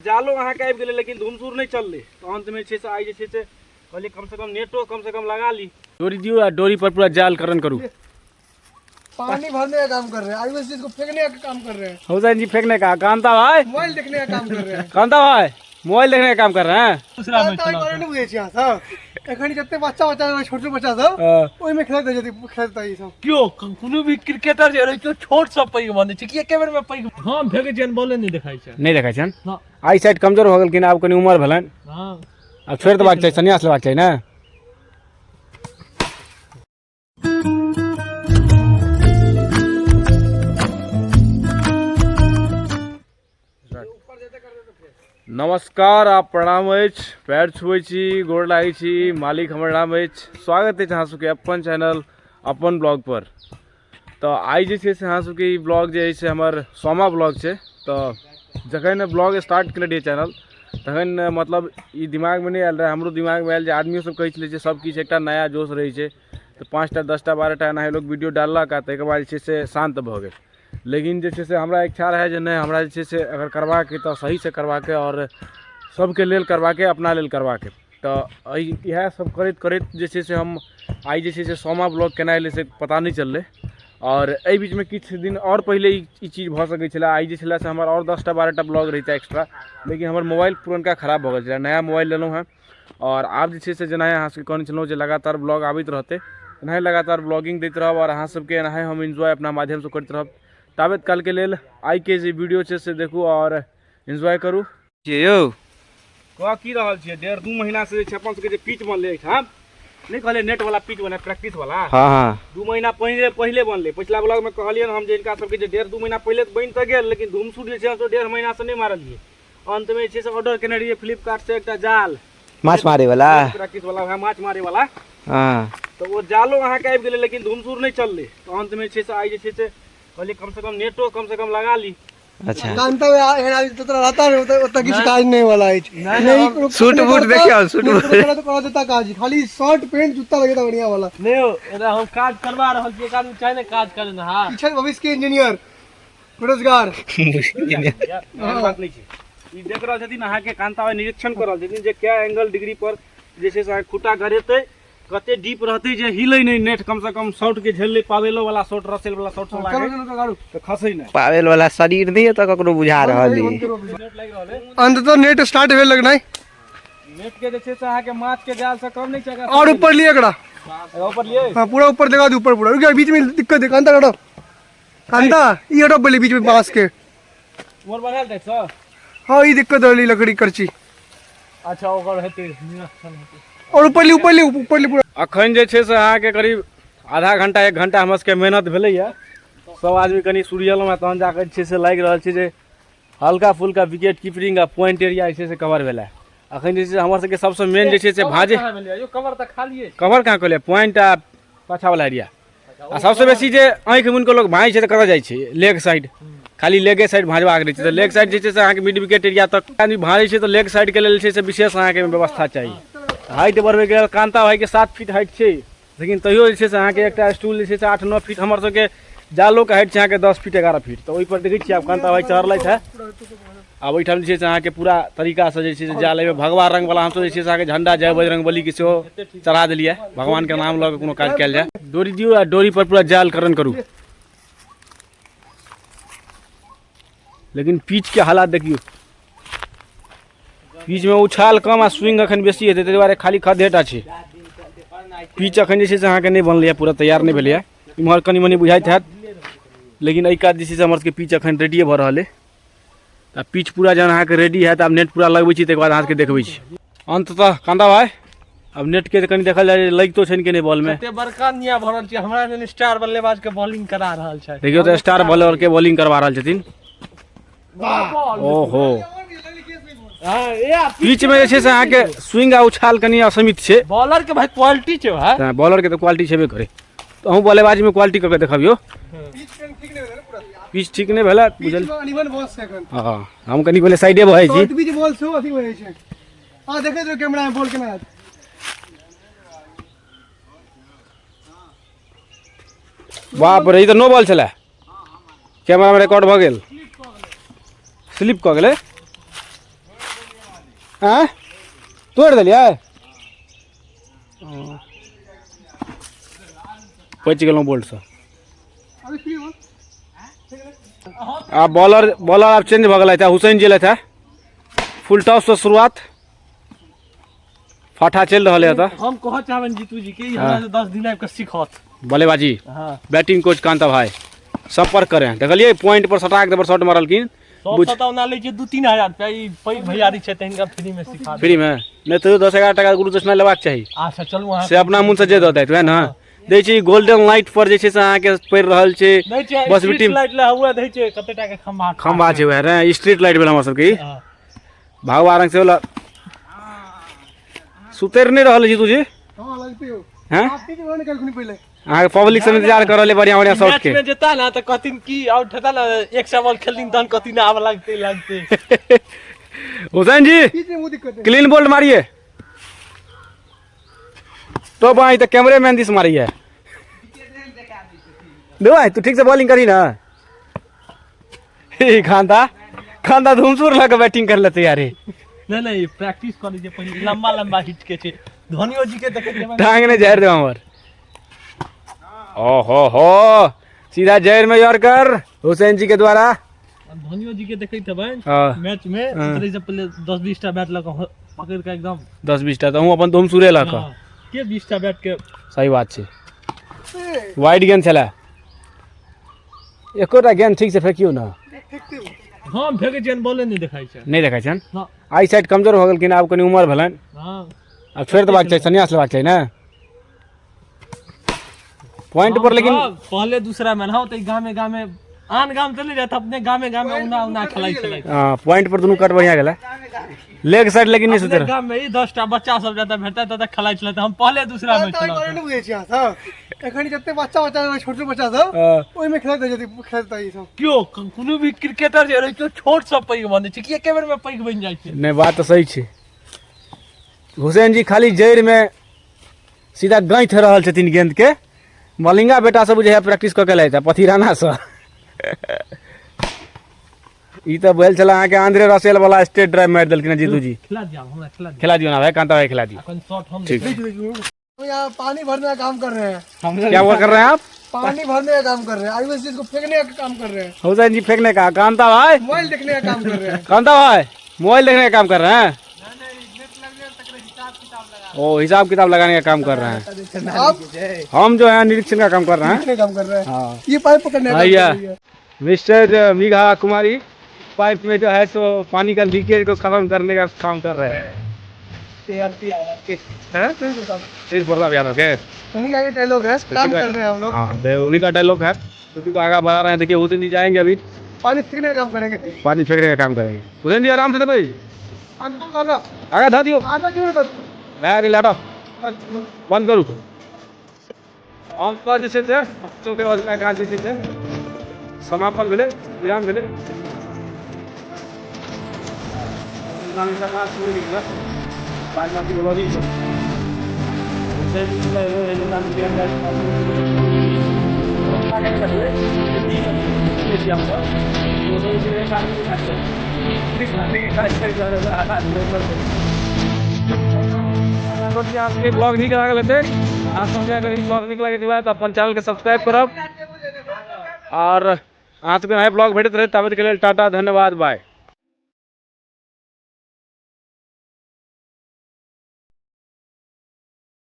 जालो अहाँके आबि गेलै, लेकिन धूमसूर नहि चललै। तऽ अन्तमे छै से आइ जे छै से कहलियै कमसँ कम नेटो कमसँ कम लगा ली। डोरी दियौ आ डोरी पर पूरा जाल करण करू। पानी भरने का काम कर रहे हैं, आयुष जी को फेंकने का काम कर रहे हैं। हुसैन जी फेंकने का, कांता भाई मोबाइल देखने का काम कर रहे हैं। कांता भाई मोबाइल देखने का काम कर रहे हैं। दूसरा में कांता भाई नहीं बुझे छियै अहाँ सब। एखन जते बच्चा बच्चा रहै, छोट छोट बच्चा सब, ओहिमे खेलैत रहै छथि, खेलैत रहै ई सब। केओ कोनो भी क्रिकेटर जे रहै छै, छोट सँ पैघ बनै छै कि एके बेर में पैघ? हम फेकै छियनि, बॉले नहि देखाइ छै। नहि देखै छनि। ना। आई साइड कमजोर भऽ गेलखिन, आब कनि उमर भेलनि। हँ। आब छोड़ि देबाक चाही, सन्यास लेबाक चाही ने। नमस्कार आ प्रणाम अछि, पैर छुबै छी, गोर लागै छी, मालिक हमर नाम अछि। स्वागत अछि अहाँ सबके अपन चैनल अपन ब्लॉग पर। तऽ आइ जे छै से अहाँ सबके ई ब्लॉग जे अछि से हमर सोमा ब्लॉग छै। तऽ जखन ब्लॉग स्टार्ट केने रहियै चैनल तखन मतलब ई दिमागमे नहि आयल रहै, हमरो दिमागमे आयल जे आदमियो सब कहै छलै जे सब किछु एकटा नया जोश रहै छै तऽ 5टा 10टा 12टा एनाहे लोक वीडियो डाललक आ ताहिके बाद जे छै से शान्त भऽ गेल। लेकिन जे छै से हमरा इच्छा रहै जे नहि, हमरा जे छै से अगर करबाक अइ तऽ सहीसँ करबाक अइ आओर सबके लेल करबाक अइ, अपना लेल करबाक अइ। तऽ एहि इएह सब करैत करैत जे छै से हम आइ जे छै से सोमा ब्लॉग केना एलै से पता नहि चललै। आओर एहि बीचमे किछु दिन आओर पहिले ई चीज भऽ सकै छलै। आइ जे छलै से हमर आओर 10टा 12टा ब्लॉग रहितै एक्स्ट्रा, लेकिन हमर मोबाइल पुरनका खराब भऽ गेल छलै। नया मोबाइल लेलहुँ हेँ आओर आब जे छै से जेना अहाँ सबके कहने छलहुँ जे लगातार ब्लॉग आबैत रहतै, एनाहे लगातार ब्लॉगिंग दैत रहब आओर अहाँ सबके एनाहे हम एन्जॉय अपना माध्यमसँ करैत रहब। ताबत कालके लेल आइके जे वीडियो छै से देखू आओर एन्जॉय करू। यौ कह की रहल छियै, 1.5-2 महीना से जे छै अपन सबके जे पिच बनलै एहिठाम, नहि कहलियै नेट वाला पिच बने प्रैक्टिस वाला। हाँ हाँ। 2 महीना पहिले पहिले बनलै। पिछला ब्लॉग में कहलियै हम जे इनका सबके जे 1.5-2 महीना पहिले बनि तऽ गेल, लेकिन धूमसूर जे छै 1.5 महीना से नहि मारलियै। अंत में जे छै से ऑर्डर केने रहियै फ्लिपकार्ट से एकटा जाल, माछ मारे वाला, प्रैक्टिस वाला, वएह माछ मारे वाला। हाँ। तऽ ओ जालो अहाँके आबि गेलै, लेकिन धूमसूर नहि चललै। तऽ अंत में जे छै से आइ जे छै से कहलियै कमसँ कम नेटो कमसँ कम लगा ली। अच्छा। कांता भाई एहन आदमी तोरा रहता नहीं, ओतऽ किछु काज नहीं वाला अछि। नहीं कोनो सूट नहीं बूट करता, देखियौ, सूट नहीं बूट। कोनो करत, करा देता काज, खाली शर्ट पैंट जूता लगेता बढ़िया वाला। नहि यौ, एना हम काज करवा रहल छी, एक आदमी चाहे ने काज करेनहार। ई छै भविष्य के इंजीनियर, बेरोजगार। एहन बात नहि छै। ई देख रहल छथिन अहाँके कांता भाई निरीक्षण कऽ रहल छथिन जे कै एंगल डिग्री पर जे छै से अहाँके खूटा गड़ेतै, कते डीप रहतै जे हिलै नहि नेट, कमसँ कम शॉट के झेल ले। पावेलो वाला शॉट, रसेल वाला शॉट सब चलो लागे चलो गाड़ू तऽ खसै नहि। पावेल वाला शरीर नहीं है तो ककरो बुझा रहल है। नेट लागि रहल है। अंत तो नेट स्टार्ट भेल लगनाइ। नेट के जे छै से अहाँके माछ के जाल से कम नहि छै। और ऊपर लिए एकरा। ऊपर लिए। हाँ, पूरा ऊपर लगा दू, ऊपर पूरा। रुक जा, बीच में दिक्कत है। कांता हटो, कांता ई हटो पहले बीच में बांस के। मोर बढ़ायल जाइ सर। हाँ, ई दिक्कत रहली लकड़ी करची। अच्छा, ओकर हेतै निरीक्षण हेतै। और ऊपर ली, ऊपर ली, ऊपर ली पूरा। अखन जे छै से अहाँके करीब आधा घंटा 1 घंटा हमर सबके मेहनत भेलैया। सब आदमी कनि सुरियलहुँ हेँ, तहन जाकऽ जे छै से लागि रहल छै जे हल्का फुल्का विकेट कीपरिंग आ पॉइंट एरिया जे छै से कवर भेलै। अखन जे छै से हमर सबके सबसँ मेन जे छै से भाँजे कहाँ भेलैया यौ? कवर तऽ खालिए छै। कवर कहाँ कहलियै, पॉइंट आ पाछा वाला एरिया। आ सबसँ बेसी जे आँखि मुनि कऽ लोक भाँजै छै तऽ कतऽ जाइ छै? लेग साइड, खाली लेगे साइड भाँजबाक रहै छै। तऽ लेग साइड जे छै से अहाँके मिड विकेट एरिया तक आदमी भाँजै छै, तऽ लेग साइडके लेल जे छै से विशेष अहाँके व्यवस्था चाही। हाइट बढ़बैके लेल कांता भाइके 7 फीट हाइट छै, लेकिन तैयो जे छै से अहाँके एकटा स्टूल जे छै से 8-9 फीट, हमर सबके जालोके हाइट छै अहाँके 10 फीट 11 फीट। तऽ ओहिपर देखै छियै आब कांता भाइ चढ़लथि हेँ। आब ओहिठाम जे छै से अहाँके पूरा तरीकासँ जे छै से जाल एहिमे भगवा रङ्गवला हमसब जे छै से अहाँके झण्डा जय बजरंग बलीके सेहो चढ़ा देलियै। भगवानके नाम लऽ कऽ कोनो काज कयल जाय। डोरी दियौ आ डोरी पर पूरा जाल करण करू। लेकिन पिचके हालात देखियौ, पिचमे उछाल कम आ स्विंग अखन बेसी हेतै, ताहि दुआरे खाली खद्धेटा छै। पिच अखन जे छै से अहाँके नहि बनलैए, पूरा तैयार नहि भेलैए। इम्हर कनि मनि बुझाइत हैत, लेकिन एहि कात जे छै से हमर सबके पिच अखन रेडिये भऽ रहल अइ। आ पिच पूरा जहन अहाँके रेडी हैत, आब नेट पूरा लगबै छी, ताहिके बाद अहाँ सबके देखबै छी। अंततः कांता भाई आब नेट के कनि देखल जाय लगितो छनि कि नहि बॉल में। कते बड़का निया भरल छै, हमरा जन स्टार बल्लेबाज के बॉलिंग करा रहल छै। देखियौ तऽ स्टार बॉलर के बॉलिंग करवा रहल छथिन। ओहो, पिच में जे छै से अहाँके स्विंग आ उछाल कनि असीमित छै। बॉलर के भाई क्वालिटी छै भाई। तैं बॉलर के तऽ क्वालिटी छेबे करे, तऽ अहूँ बल्लेबाजी में क्वालिटी कऽ के देखबियौ। पिच ठीक नहि भेलै बुझल। अनइवन बॉल छै एखन। हँ, हम कनि पहिले साइडे भऽ जाइ छी। शॉर्ट पिच बॉल सेहो अथी भऽ जाइ छै। अहाँ देखैत रहू कैमरा में बॉल केना आयत। बाप रे, ई तऽ नो बॉल छलै, कैमरा में रिकॉर्ड भऽ गेल, स्लिप कऽ गेलै। आँय तोड़ि देलियै? बचि गेलहुँ बोल्टसँ। आ बॉलर बॉलर आब चेंज भऽ गेलथि है, हुसैन जी एलथि है। फुल टॉससँ शुरुआत, फाठा चलि रहल है एतऽ। हम कहऽ चाहबनि जीतू जी के, ई हमरा से 10 दिन आबि कऽ सीखत बल्लेबाजी। हाँ। बैटिंग कोच कांता भाई संपर्क करें। देखलियै पॉइंट पर सटाक देबर शॉट मारलखिन। सब तऽ ओना लै छै 2-3 हजार रुपया, ई पैघ भैयारी छै तऽ हिनका फ्री में सिखा देब। फ्री में नहि तैयो 10-11 टाका गुरु दक्षिणा लेबाक चाही। अच्छा चलू अहाँ से अपना मोन से जे दऽ दैत वएह ने दै छै। गोल्डन लाइट पर जे छै से अहाँके पड़ि रहल छै। दै छै बस स्ट्रीट बेटी लाइट लए हुए दै छै कते टा के खम्भा खम्भा छै वएह रे, स्ट्रीट लाइट भेल हमर सबके ई। हाँ। भगवा रंग से वाला सुतरि नहि रहल छी तू जी? हाँ लगते हो। हैं? आप भी तो निकल पहले। अहाँके पब्लिक से इंतजार कर रहल है बढ़िया बढ़िया शॉट मैच के। में जेता ना तऽ कहथिन की आउट हेता ना, एक सौ बॉल खेलथिन तहन कहथिन आब लगते लगते। हुसैन जी बीच में वो दिक्कत है। क्लीन बोल्ड मारिए तो भाई, तो कैमरे मैन this मारिए दो भाई, तू ठीक से बॉलिंग करी ना। ई खानदा खानदा धुमसुर लगा बैटिंग कर लेते यार। नहीं नहीं प्रैक्टिस कर लीजिए पहले, लंबा लंबा हिट के छै। धोनियो जी के देखै छियै। टांग ने जहर दे हमर। ओ हो हो, सीधा जहर में यॉर्कर हुसैन जी के द्वारा। धोनियो जी के देखैत हेबै हाँ। मैच में उतरै से पहले 10-20 टा बैट लऽ कऽ पकड़ि कऽ एकदम 10-20 टा तऽ अहूँ अपन धुमसुरे लऽ कऽ। हाँ, के 20 टा बैट के। सही बात छै। वाइड गेंद छलै, एकोटा गेंद ठीक से फेकियौ ने। हम फेकै छियनि बॉले नहि देखाइ छै। नहि देखै छनि। ना। आई साइड कमजोर भऽ गेलखिन, आब कनि उमर भेलनि। हाँ। आब छोड़ि देबाक चाही, सन्यास लेबाक चाही ने पॉइंट पर। लेकिन हम पहले दूसरा में हम तऽ गामे गामे आन गाम चले जात, अपने गामे गामे उना उना खेलाइ छलै। हाँ, पॉइंट पर दुनू कट बढ़िया गेलै, लेग साइड लेकिन नहि अपने सुतर। गाम में ई 10 टा बच्चा सब जतऽ भेटतै ततऽ खेलाइ छलै, तऽ हम पहले दूसरा में तऽ छलहुँ। नहि बुझै छियै अहाँ सब। एखन जते बच्चा बच्चा छोट छोट बच्चा सब ओहिमे खेलैत रहै छथि, खेलैत ई सब। केओ कोनो भी क्रिकेटर जे रहै छै, छोट सँ पैघ बनै छै कि एके बेर में पैघ बनि जाइ छै? नहि, बात तऽ सही छै। हुसैन जी खाली जड़ि में सीधा गाँथि रहल छथिन गेंद के। मलिंगा बेटा सब जे है प्रैक्टिस कऽ के लैत है पथिराना सँ। ई तऽ भेल छलै अहाँके आंद्रे रसेल वाला स्टेट ड्राइव मारि देलखिन जीतू जी। खिला दिया हमरा, खिला दिया। खिला दियो ना भाई, कांता भाई खिला दियो। अखन शॉट हम ठीक। हम यहाँ पानी भरने का काम कर रहे हैं। क्या वो कर रहे हैं आप? पानी भरने का काम कर रहे हैं, आयुष जी को फेंकने का काम कर रहे हैं। हुसैन जी फेंकने का, कांता भाई मोबाइल देखने का काम कर रहे हैं। कांता भाई मोबाइल देखने का काम कर रहे हैं। ओ हिसाब किताब लगाने का काम कर रहे हैं। आप हम जो है निरीक्षण का काम कर रहे हैं। देखने का काम कर रहे हैं। हाँ। ये पाइप पकड़ने का काम भैया। कर रही है। मिस्टर मेघा कुमारी पाइप में जो है सो पानी का लीकेज को खत्म करने का काम कर रहे हैं। हैं? तेज प्रताप यादव के उन्हीं का ये डायलॉग है, काम कर रहे हैं हम लोग। हाँ, उन्हीं का डायलॉग है, उसी को आगे बढ़ा रहे हैं। देखिए हुसैन जी जाएंगे अभी पानी फेंकने का काम करेंगे। पानी फेंकने का काम करेंगे। हुसैन जी आराम से भाई, आगे धा दियो। आधा क्यों नहीं? मैं लाटो बंद करू। हम तऽ जे छै से सबके काज जे छै से समापन भेलै, विराम भेलै। ब्लॉग नीक लागल हेतै, अहाँ सबके अगर ई ब्लॉग नीक लागै छै तऽ अपन चैनलके सब्सक्राइब करब और अहाँ सबके नया ब्लॉग भेटैत रहत। ताबत के लेल टाटा, धन्यवाद, बाय।